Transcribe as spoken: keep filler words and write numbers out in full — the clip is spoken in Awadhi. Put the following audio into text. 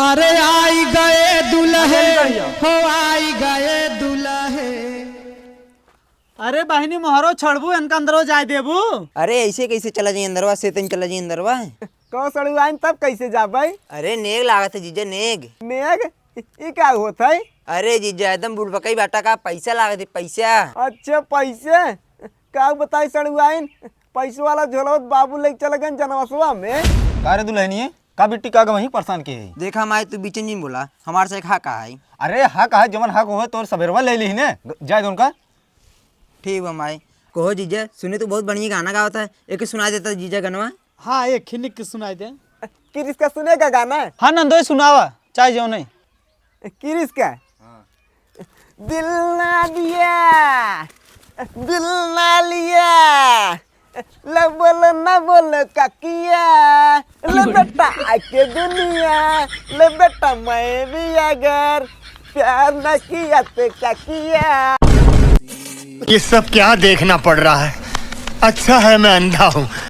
अरे आई गए दुल्हे, अरे भैया। हो आई गए दुल्हे। अरे बहिनी, मोहरो छड़बू, इनका अंदरो जाए देबू? अरे ऐसे कैसे चला जाई अंदरवा, से तन चला जाई अंदरवा। कहो सड़ुआइन, तब कैसे जाबै? अरे नेग लागत है जीजा, नेग। नेग? ई, ई का होत है? अरे जीजा, एकदम बुड़बकई बाटा का, पैसा लागत है, पैसा। अच्छा, पैसे? का बताई सड़ुआइन, पैसो वाला झोलवत बाबू लेके चल गए जनवसवा में। का रे दुल्हनिए, का बिट्टी का गवही परेशान के है? देखा माई, तू बीच में बोला, हमार से एक हक है। अरे हक है, जवन हक होए तोर सबेरवा ले ली ने, जाए दो उनका। ठीक बा माई। कहो जीजा, सुने तो बहुत बढ़िया गाना गावत है, एक सुना देता जीजा गनवा। हाँ, एक ही निक सुनाई दे। किरिस का सुनेगा गाना? हाँ नंदोई, सुनावा, चाहे जो नहीं। किरिस का? दिल ना दिया, दिल ना लिया, ले बोल ना बोल का किया, ले बेटा आके दुनिया, ले बेटा मैं भी अगर प्यार ना किया तो क्या किया। ये सब क्या देखना पड़ रहा है? अच्छा है मैं अंधा हूँ।